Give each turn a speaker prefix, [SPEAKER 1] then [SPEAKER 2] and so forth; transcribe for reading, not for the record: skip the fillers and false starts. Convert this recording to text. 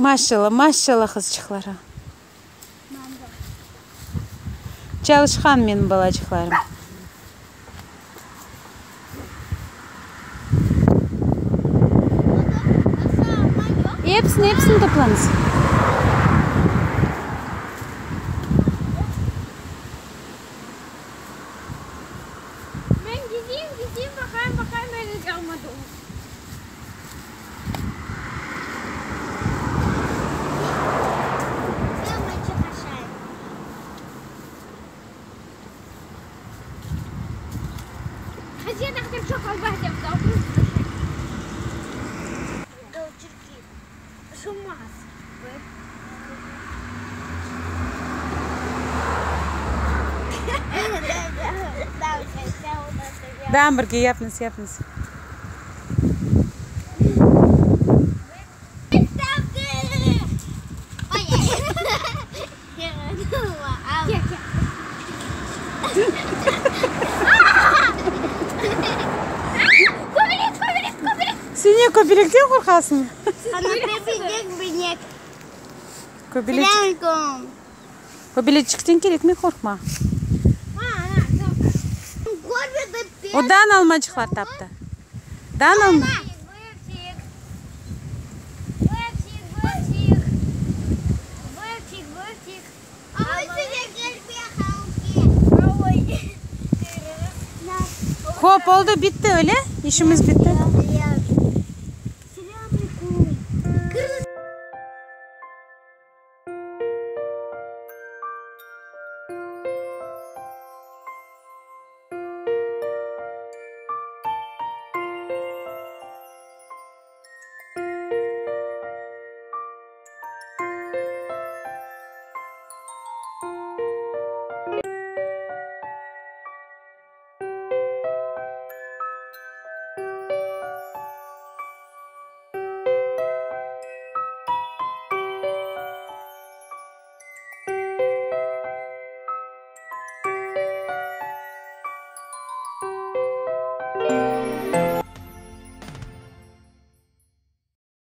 [SPEAKER 1] Maşallah, maşallah qızçıqlara. Çalışqan menim balacıqlarım. Episini, episini toplañız.
[SPEAKER 2] Men gideyim, gideyim, baqayım, baqayım, öyle almadı o.
[SPEAKER 1] Daa birge yapıñız, yapıñız. Sen ne köbelekten qorqasıñ? Köbeleçikten kerekmey qorqmaq. O daa almaçıqlar taptı. Daa alma. Hop, oldı, bitti, öyle? İşimiz bitti.